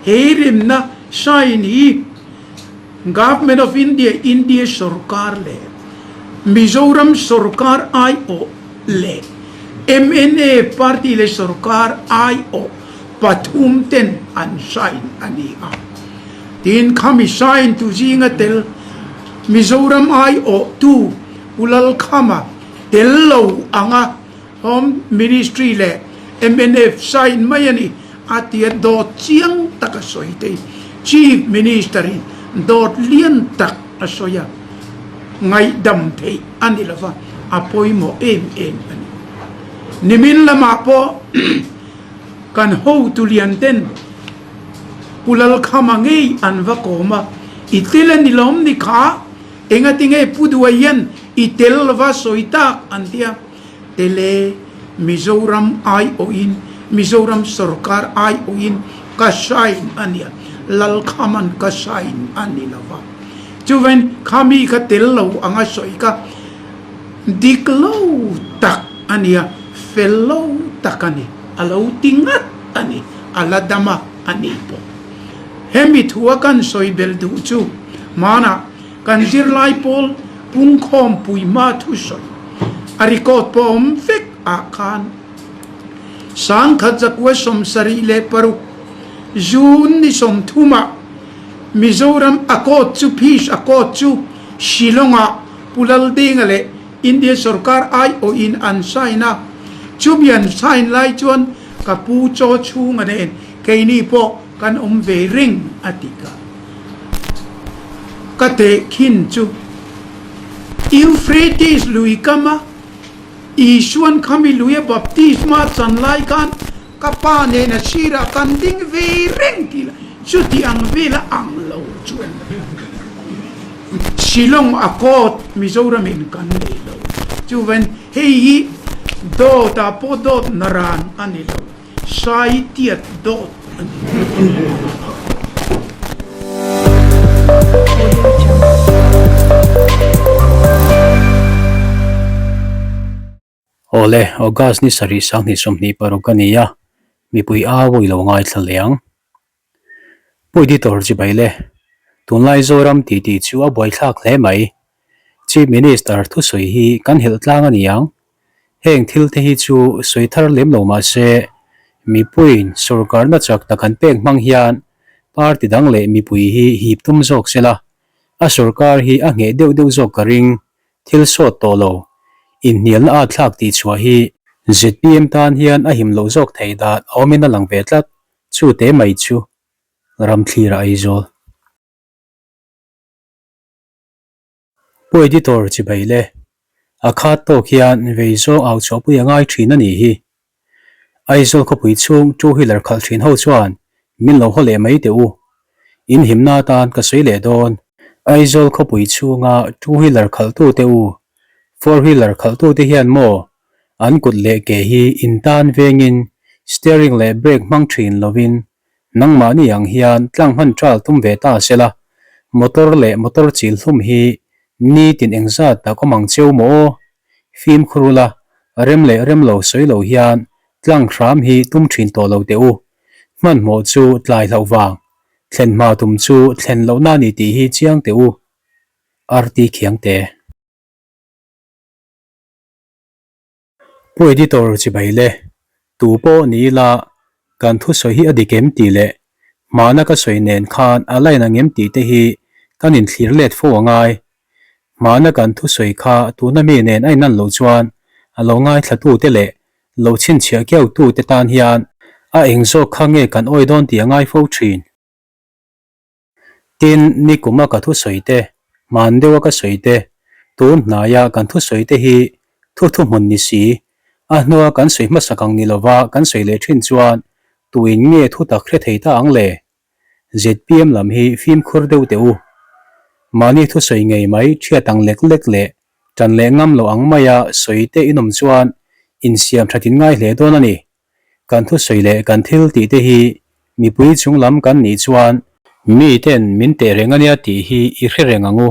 He remna sign hi Government of India, India sorkar leh Mizoram sorkar aiawh leh mnf party leh sorkar aiawh pathum ten an sign a ni a. Tin, khami sign tu zinga tel Mizoram aiawhtu Pu Lalkhama tel lo anga Home Ministry leh mnf sign mai a ni a tia dawt chiang tak a sawi thei. Chief Minister in dawt lian tak a sawi a, ngaihdam theih a ni lova, a pawimawh em em a ni. Nimin lamah pawh kan hotu lian ten Pu Lalkhama ngei an va kawm a, I tel a ni lawm ni kha? Engatinge Pu Duai hian i tel lova sawi tak an ti a, Tele Mizoram aiawhin, Mizoram sorkar aiawhin ka sign a nia, Lalkhaman ka sign a ni lova. Chuvain khami kha tel lo anga sawi kha dik lo tak a nia, fel lo tak a ni, a lo ti ngat a ni, a la dam a a ni pawh. Hemi thua kan sawi bel duh chu hmanah kan zirlai pawl pungkhawm puihma thusawi a record pawh awm vek ah khan Sangkhat zakua 76 June ni 30 ah Mizoram Accord chu Peace Accord chu Shillong ah Pu Laldenga leh India sorkar aiawhin an sign a, chumi an sign lai chuan ka pu chaw chhunga nen keini pawh kan awm ve reng a ti ka. Ka tehkhin chu Euphrates lui kama Isuan khami luia baptisma chan lai khan ka pa nen a sirah kan ding ve reng tih la chuti ang vela ang lo chuan Shillong a kawt Mizoram in kan nei lo. Chuvain hei hi dawt ah pawh dawt naran a ni lo. Sai tiat dawt a ni. Awle, August ni sarih 2026 a ni a, mipui au i lo ngaithla leh ang. Pu Editor chibai le, tunlai Zoram titi chu a buaithlak hle mai. Chief Minister thusawi hi kan helh tlang a ni ang. Heng thil te hi chu sawi thar lem lo mah se, mipuiin sorkarna chak tak an pek hmang hian party dang leh mipui hi hip tum zawk se la, a sorkar hi a ngheh deuh deuh zawk ka ring. Thil sawt tawh lo, inhnialna at thlak tih chhuah hi zpm tan hian a him loh zawk theih dan a awmin a lang ve tlat. Chu te mai chu ram thlir a Aizawl. Pu Editor chibai le, a khat tawk hian vei zawng au chhuahpui a ngai thin a nih hi. Aizawl khawpui chhung two wheeler khalh thin ho chuan min lo haw leh mai teh u. In himna atan ka sawi leh dawn. Aizawl khawpui chhunga two wheeler khalhtu te u, four wheeler khalhtu te hian maw An kut leh ke hi intan vengin steering leh brake hmang thin lovin nangmahni ang hian tlang hman trial tum ve ta sela, motor leh motor chil hlum hi nitin engzat tak awm ang cheu maw aw? Fimkhur ula, rem leh rem lo sawi lo hian tlang hram hi tum thin tawh lo teh u. Hmanhmawh chu tlai hlauh vang, thlen hma tum chu thlen lohna a ni tih hi chiang teh u. RT Khiangte. Pu Editor chibai le, tu pawh ni ila kan thusawi hi a dik em tih leh hmana ka sawi nen khan a line ang em tih te hi kan inthlir let fo a ngai. Hmana kan thusawi kha tuna mi nen a inan loh chuan a lo ngaithla tute leh lo chhinchhiah kiau tute tan hian a eng zawk kha nge kan awi dawn tih a ngai fo thin. Tin, nikuma ka thusawi te, hman deuha ka sawi te, tun hnaia kan thusawi te hi thu thuhmun ni si, a hnua kan sawi hmasak ang ni lova kan sawi leh thin chuan tuin nge thu tak hre thei ta ang le? Zpm lam hi fimkhur deuh teh u. Mahni thusawi ngei mai thiat ang lek lek leh tan leh ngam loh ang maia sawi te inawm chuan insiam thatin ngai hle dawn a ni. Kan thusawi leh kan thil tih te hi mipui chung lam kan nih chuan mi ten min teh reng ania tih hi i hre reng ang u.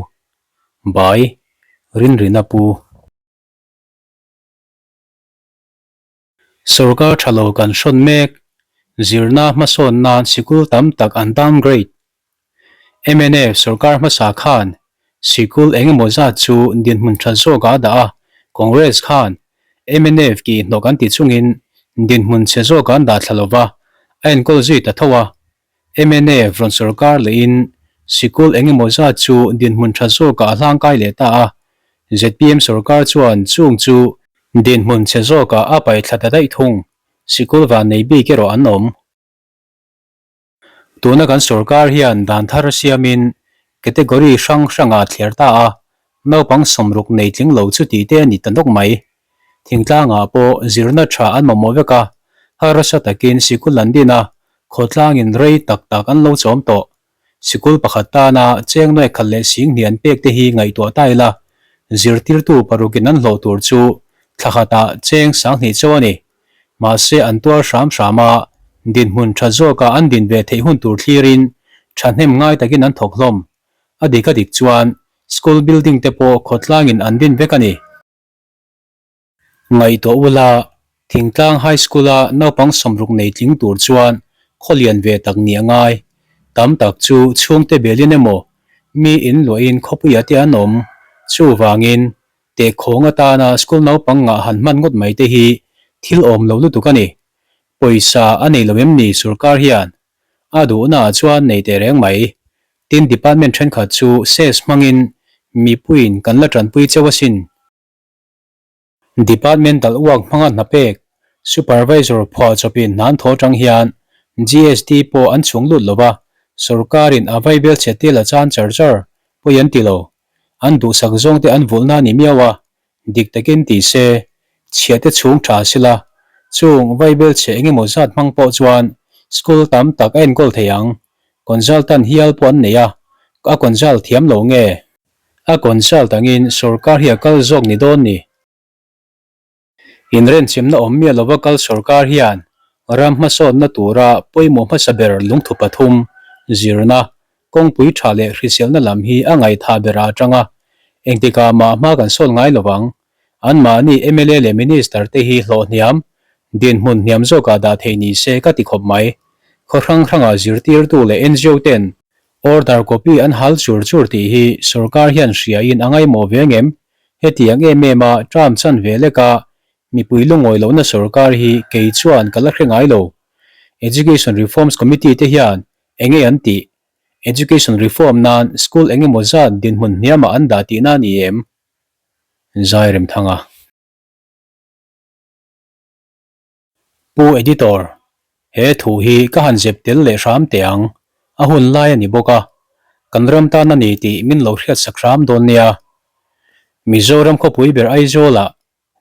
Bai, Rinrina pu. Sorkar tha lo kan hrawn mek. Zirna hmasawn nan sikul tam tak an downgrade. Mnf sorkar hmasa khan sikul eng emaw zat chu dinhmun tha zawkah a dah a, Congress khan mnf kih hnawk an ti chungin dinhmun chhe zawkah an dah thla lo va, a enkawl zui ta tho a. Mnf rawn sorkar lehin sikul eng emaw zat chu dinhmun tha zawkah a hlangkai leh ta a, zpm sorkar chuan chung chu dinhmun chhe zawkah a paih thla ta daih thung. Sikul van nei bik erawh an awm. Tuna kan sorkar hian dan thar siamin category hrang hrangah thliar ta a, naupang sawmruk nei tling lo chu tih te a ni ta nawk mai. Thingtlangah pawh zirna tha an mamawh vek a, harsa takin sikul an din a, khawtlangin rei tak tak an lo chawm tawh. Sikul pakhat tana cheng nuai khat leh sing hnih an pek te hi ngaihtuah ta ila, zirtirtu parukin an hlawh tur chu thla khatah cheng 2000 chauh a ni. Mahse an tuar hram hram a, dinhmun tha zawka an din ve theih hun tur thlirin thahnem ngai takin an thawk hlawm. A dik a dik chuan school building te pawh khawtlangin an din vek a ni. Ngaihtuah ula, Thingtlang High School-a naupang 60 nei tling tur chuan khaw lian ve tak nih a ngai. Tam tak chu chhungte belin emaw, mi in luahin khawpuiah te an awm. Chuvangin, tehkhawng atana school naupang ngah han hman ngawt mai te hi thil awm lo lutuk a ni. Pawisa a nei lo em ni sorkar hian? A duhnaah chuan nei teh reng mai. Tin, department thenkhat chu cess hmangin mipuiin kan la tanpui cheu asin. Departmental work hmanga hna pek, supervisor phuah chawpin hna an thaw atang hian GST pawh an chhung lut lo va, sorkarin a vaibel chhe tel a chan char char pawi an ti lo. An duhsak zawngte an vulhna a ni miau a, dik takin ti se, chhiahte chhung tha sila, chung vaibel chhe engemaw zat hmang pawh chuan school tam tak a enkawl thei ang. Consultant hial pawh an nei a, a consult thiam lo nge? A consult angin sorkar hi a kal zawk ni dawn ni. Inrenchimna awm miah lova kal sorkar hian ram hmasawnna tura pawimawh hmasa ber lungthu pathum, zirna, kawngpui tha leh hriselna lam hi a ngaihthah ber a atang a, engtikah mah hma kan sawn ngai lovang. Anmahni mla leh minister te hi hlawh hniam, dinhmun hniam zawkah dah theih ni se ka ti khawp mai. Khaw hrang hrangah zirtirtu leh ngo ten Order copy an hal chur chur tih hi sorkar hian hriain a ngaimawh ve ngem? Hetiang em em a term chan ve lek a mipui lungawi lohna sorkar hi kei chuan ka la hre ngai lo. Education Reforms Committee te hian enge an tih? Education Reform nan school engemaw zat dinhmun hniamah an dah tihna a ni em? Zairemthanga. Pu Editor, he thu hi ka han zep tel leh hram teh ang, a hun lai a ni bawk a, kan ram tan a ni tih min lo hriatsak hram dawn nia. Mizoram khawpui ber Aizawlah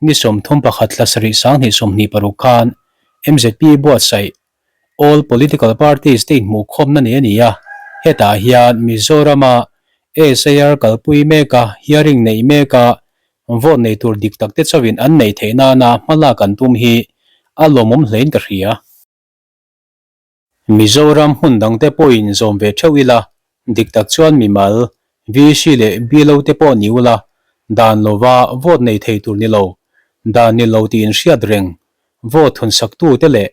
ni 31 thla sarih 2026 khan mzp buatsaih All Political Parties te inhmuhkhawmna nei a ni a, hetah hian Mizorama SIR kalpui meka hearing neih meka Vote nei tur dik tak te chauhin an neih theih nana hma lak an tum hi a lawmawm hlein ka hria. Mizoram hmun dang te pawhin zawm ve theuh ila, dik tak chuan mimal, VC leh BLO te pawh ni ula, dan lova vote nei thei tur ni lo, dan ni lo tih inhriat reng, vote thunsak tu te leh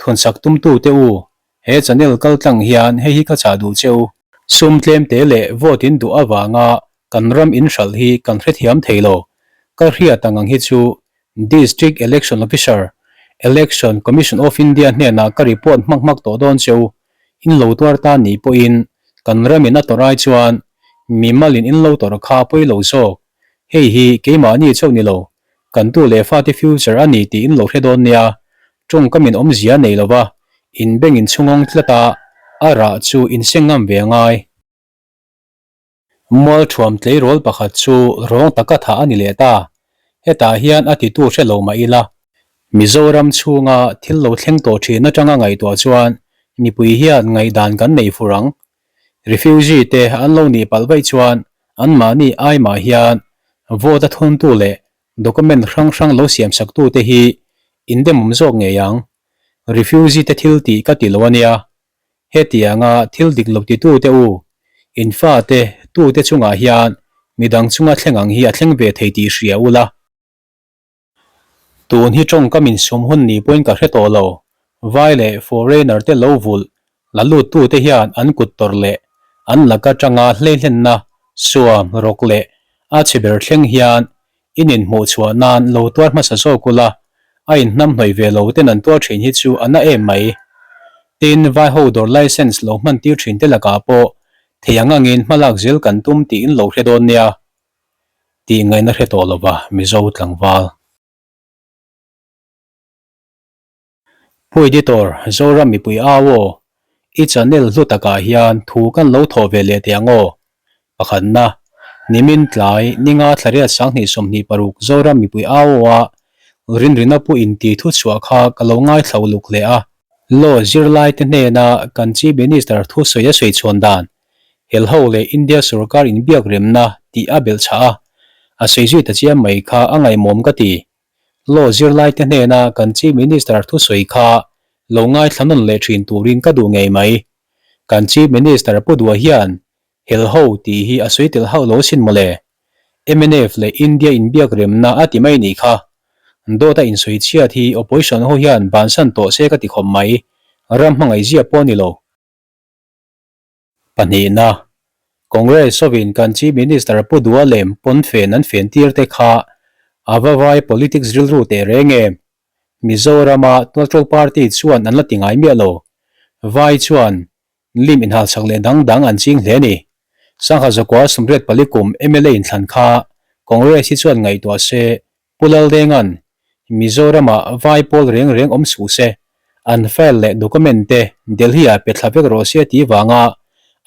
thunsak tum tu te u, He channel kal tlang hian hei hi ka chah duh che u. Sum tlem te leh vote in duh avanga kan ram in hralh hi kan hrethiam thei lo. Ka hriat ang ang hi chu District Election Officer, Election Commission of India hnenah ka report hmak hmak tawh dawn che u. In lo tuar ta ni pawhin kan ram in a tawrh ai chuan mimalin in lo tawrh kha a pawi lo zawk. Hei hi keimahni chauh ni lo, kan tu leh fate future a ni tih in lo hre dawn nia. Tawngkamin awmzia nei lova inbeng inchhungawng tlat a, a rah chu inseng ngam ve a ngai. Mualthuam tleirawl pakhat chu rawng taka thah a ni leh ta. Hetah hian a titu hre lo mah ila. Mizoram chhunga thil lo thleng tawh thin atanga ngaihtuah chuan mipui hian ngaihdan kan nei fur ang. Refugee te an lo nih palh vaih chuan anmahni aimah hian vote a thuntu leh Document hrang hrang lo siam sak tu te hi in demawm zawk ngei ang. Refugee te thil tih ka ti lo a nia. Hetianga thil dik lo ti tu te u, in fa te tu te chungah hian midang chunga thleng ang hi a thleng ve thei tih hria ula. Tun hi tawngkam insum hun ni pawhin ka hre tawh lo. Vai leh foreigner te lo vulh la luttute hian an kut tawrh leh an laka tanga hleihlenna suam rawk leh a chhe ber thleng hian in inhmuh chhuah nan lo tuar hmasa zawk ula, a inhnamhnawih ve lo ten an tuar thin hi chu a na em mai. Tin, vai ho dawr license lo hman tir thin te lakah pawh thei ang angin hmalak zel kan tum tih in lo hre dawn nia tih ngaihna hre tawh lova Mizo tlangval. Pu Editor, Zoram mipui au aw, i channel hlu takah hian thu kan lo thawh ve leh teh ang aw. Pakhatna, Nimin tlai, ninga thlariat 2026 Zoram mipui au aw a Rinrina pu inti thu chhuah kha ka lo ngaithla uluk hle a. Law zirlaite hnena kan Chief Minister thusawi a sawi chhuan dan, Helho leh India sorkar inbiak remna tih a belh chhah a, a sawi zui ta chiam mai kha a ngaihmawm ka ti. Law zirlaite hnena kan Chief Minister thusawi kha lo ngaithla nawn leh thin turin ka duh ngei mai. Kan Chief Minister Pu Dua hian Helho tih hi a sawi tel hauh lo sin mawle. Mnf leh India inbiak remna a ti mai nih kha. Dawt a insawi chhiat hi opposition ho hian bansan tawh se ka ti khawp mai. Ram hmangaihzia pawh a ni lo. Pahnihna, Congress hovin kan Chief Minister Pu Dua lem pawn fen an fen tir te kha a va vai politics rilru teh reng em? Mizorama Tualṭo Party chuan an la ti ngai miah lo. Vai chuan lim inhalchak leh dang dang an ching hle a ni. Sangha Zakua 84 kum mla inthlan kha Congress hi chuan ngaihtuah se Pu Laldenga'n Mizoramah vai pawl reng reng awm suh se, an file leh document te Delhi-ah pe thla vek rawh se tih vanga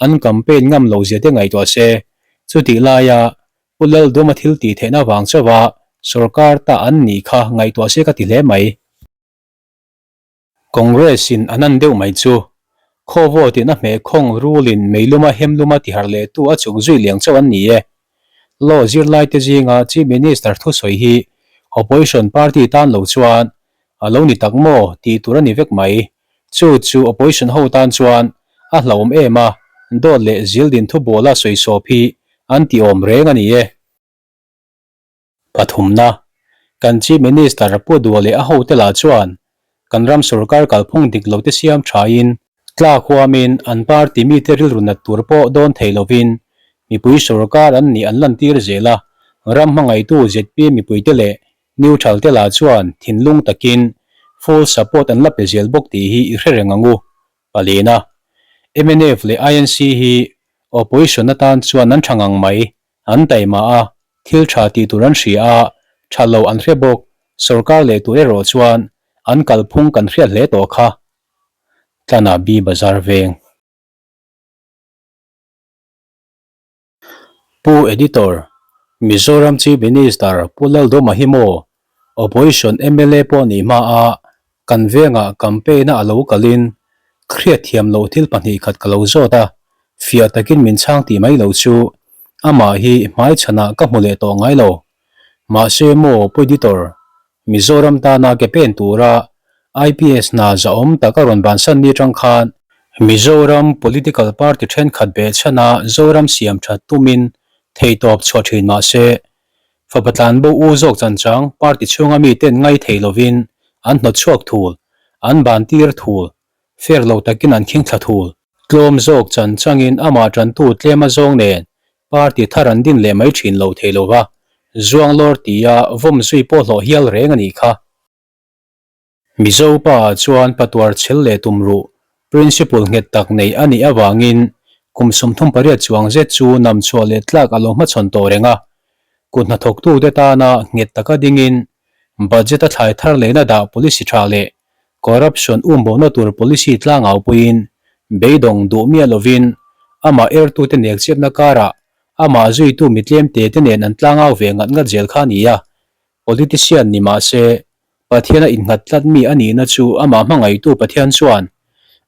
an campaign ngam lo zia te ngaihtuah se. Chutih laia Pu Lalduma thil tih theihna vang chauha sorkar ta an nih kha ngaihtuah se ka ti hle mai. Congress in an an deuh mai chu. Khaw vote in a hmeh khawng rulin meiluma hemluma tiharh leh tu a chuk zui liang chauh an ni e. Law zirlai te zinga Chief Minister thusawi hi Opposition party tan lo chuan a lo ni tak maw tih tur a ni vek mai. Chu chu Opposition ho tan chuan a hlauhawm em a, dawt leh zildin thubawla sawisawp hi an ti awm reng a ni e. Pathumna, Kan Chief Minister Pu Dua leh a hote lah chuan kan ram sorkar kalphung dik lo te siam thain, tlak huamin an party mite rilru nat tur pawh dawn thei lovin mipui sorkar an nih an lantir zel a, ram hmangaihtu zpm mipuite leh neutral te lah chuan thinlung takin full support an la pe zel bawk tih hi i hre reng ang u. Palina, mnf leh INC hi opposition atan chuan an tha ngang mai. An taima a, thil tha tih tur an hria a, tha lo an hre bawk, sorkar leh tur erawh chuan an kalphung kan hriat hle tawh kha. Tlana B Bazar Veng. Pu Editor, Mizoram Chief Minister Pu Laldawma hi maw Opposition mla pawh nih hma a kan vengah campaign a alo kalin hriat thiam loh thil 2 khat ka lo zawt a, fiah takin min chhang tih mai lo chu amah hi hmaichhanah ka hmu leh tawh ngai lo. Mahse maw Pu Editor, Mizoram tana ke pen tura IPS hna zahawm tak a rawn bansan ni atang khan Mizoram political party thenkhat behchhana Zoram siam that tumin theihtawp chhuah thin mahse Fapa tlanbo u zawk chanchang party chhunga miten ngai thei lovin an hnawt chhuak thul, an ban tir thul, fair lo takin an khing thla thul. Tlawm zawk chanchangin amah tantu tlem a zawng nen party thar an din leh mai thin lo thei lova, zuanglawr tia vawm zui pawh hlawh hial reng a nih kha. Mizo pa ah chuan patuar chhel leh tum ruh, principle nghet tak nei a nih avangin kum 38 chuang zet chu nam chhuah leh tlak a lo hmachhawn tawh reng a. Kut hnathawktute tana nghet taka dingin budget a thlai thar lehna dah policy tha leh corruption umbohna tur policy tlangau puiin beidawng duh miah lovin amah ertute nekchiatna karah amah zuitu mitlem te te nen an tlangau ve ngat ngat zel kha a ni a. Politician ni mah se, Pathiana innghat tlat mi a nihna chu amah hmangaihtu Pathian chuan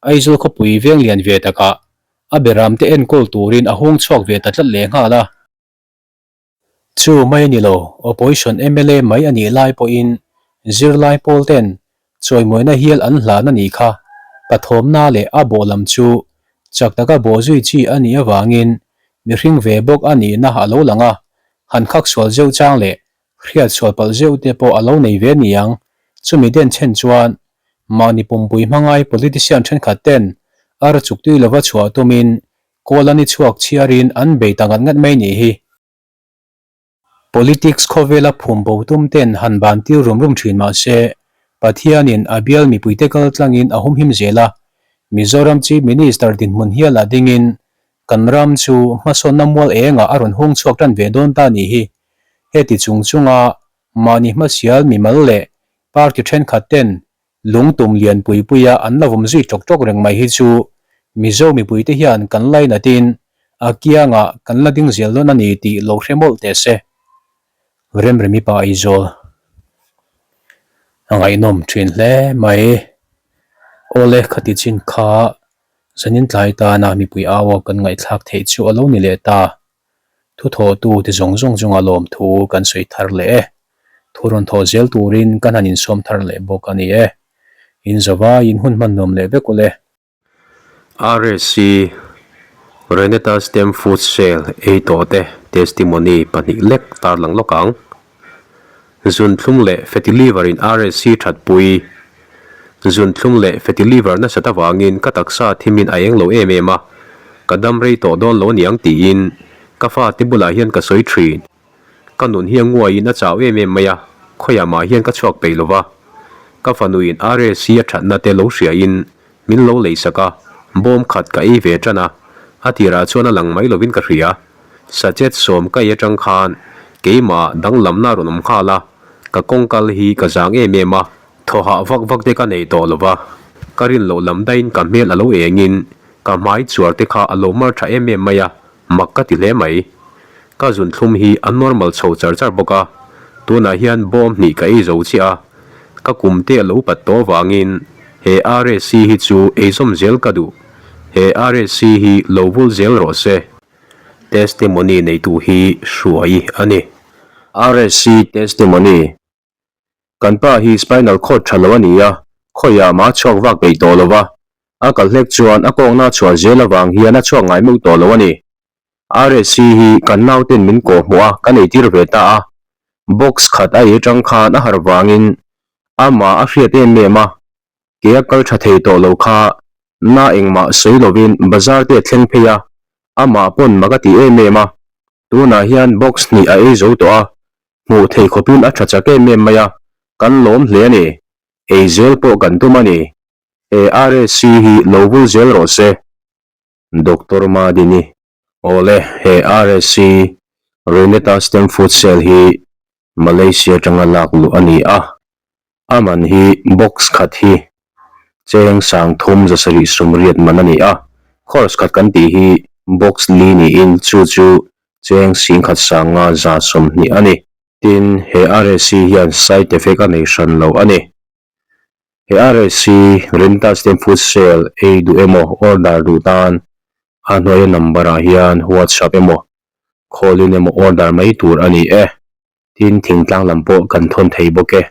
Aizawl khawpui veng lian ve takah a beramte enkawl turin a hung chhuak ve ta tlat leh nghal a. Chu mai a ni lo, Opposition mla mai a nih lai pawhin zirlai pawl ten chawimuaina hial an hlan a nih kha. Pathawmna leh a bawh lam chu chak taka bawh zui chi a nih avangin mihring ve bawk a nihna a lo lang a, han khak sual zeuh chang leh Hriat sual palh zeuh te pawh a lo nei ve niang. Chumi den chhen chuan Mahni pumpui hmangai politician thenkhat ten ar chuktui lova chhuah tumin kawl an i chhuak chhiarin an bei ta ngat ngat mai nih hi. Politics khawvela phum bo tum ten han ban tir rum rum thin mah se, Pathianin a bial mipuite kal tlangin a humhim zel a, Mizoram Chief Minister dinhmun hialah dingin kan ram chu hmasawnna mual engah a rawn hung chhuak tan ve dawn ta nih hi. Heti chung chunga mahni hmasial mimal leh party thenkhat ten Lungtum lian pui puia an la vawm zui ṭawk ṭawk reng mai hi chu Mizo mipuite hian kan lainatin a kiangah kan la ding zel dawn a ni tih lo hre mawlh teh se. Remremi pa Aizawl a ngaihnawm ṭhin hle mai. Awle khati chin kha zanin tlai tana mipui au a kan ngaihthlak theih chu a lo ni leh ta. Thuthawhtu ti zawng zawng chunga lawmthu kan sawi thar leh e. Thu rawn thawh zel turin kan han insawm thar leh bawk a ni e. In zavaiin hun hman nuam leh vek ule. RSC, Reneta Stem Food Sale ei tawh te testimony pahnih lek tarlang lawk ang. Zunthlum leh fatty liver in RSC thatpui. Zunthlum leh fatty liver nasat avangin ka taksa thimin a eng lo em em a, ka dam rei tawh dawn lo aniang tiin ka fate bulah hian ka sawi thin. Ka nun hi a nguaiin a chau em em mai a, khawiah mah hian ka chhuak peih lo va. Ka fanuin RSC a thatna te lo hriain Min lo leisak a, bawm khat ka ei ve tan a, a tirah chuan a lang mai lovin ka hria. Sachet sawm ka ei atang khan keimah danglamna a rawn awm nghal a, ka kawng kal hi ka zang em em a, thaw hah vak vak te ka nei tawh lo va, ka rin loh lam daihin ka hmel a lo engin ka hmai chuar te kha a lo mar tha em em mai a, Mak ka ti hle mai. Ka zunthlum hi a normal chho char char bawk a, tunah hian bawm hnih ka ei zo chiah a, ka kum te a lo pat tawh avangin he RSC hi chu ei zawm zel ka duh. He RSC hi lo vul zel rawh se. Testimony neitu hi hruai a ni. RSC Testimony Kan pa hi spinal cord tha lo a ni a, khawiah mah a chhuak vak peih tawh lo va, a kal hlek chuan a kawkna a chhuah zel avang hian a chhuak ngai meuh tawh lo a ni. RSC hi kan nauten min kawh hmuh a, kan eitir ve ta a, box khat a ei atang khan a harh vangin amah a hriat em em a, ke a kal tha thei tawh lo kha na engmah sawi lovin bazar te a thleng phei a, amah pawn mak a ti em em a, tunah hian box hnih a ei zo tawh a, Hmuh theih khawpin a tha chak em em mai a, kan lawm hle a ni. Ei zel pawh kan tum a ni. He RSC hi lo vul zel rawh se. Doctor Madini. Awle, he RSC, Reneta Stem Food Cell hi Malaysia atanga lak luh a ni a. A man hi box khat hi cheng 3000 780 man a ni a. Course khat kan tih hi box li niin chu chu Cheng 1520 a ni. Tin, he RSC hian side effect a nei hran lo a ni. He RSC Rental Stem Food Sale ei duh emaw order duh tan a hnuaia number ah hian WhatsApp emaw call in emaw order mai tur a ni e. Tin, thingtlang lam pawh kan thawn thei bawk e.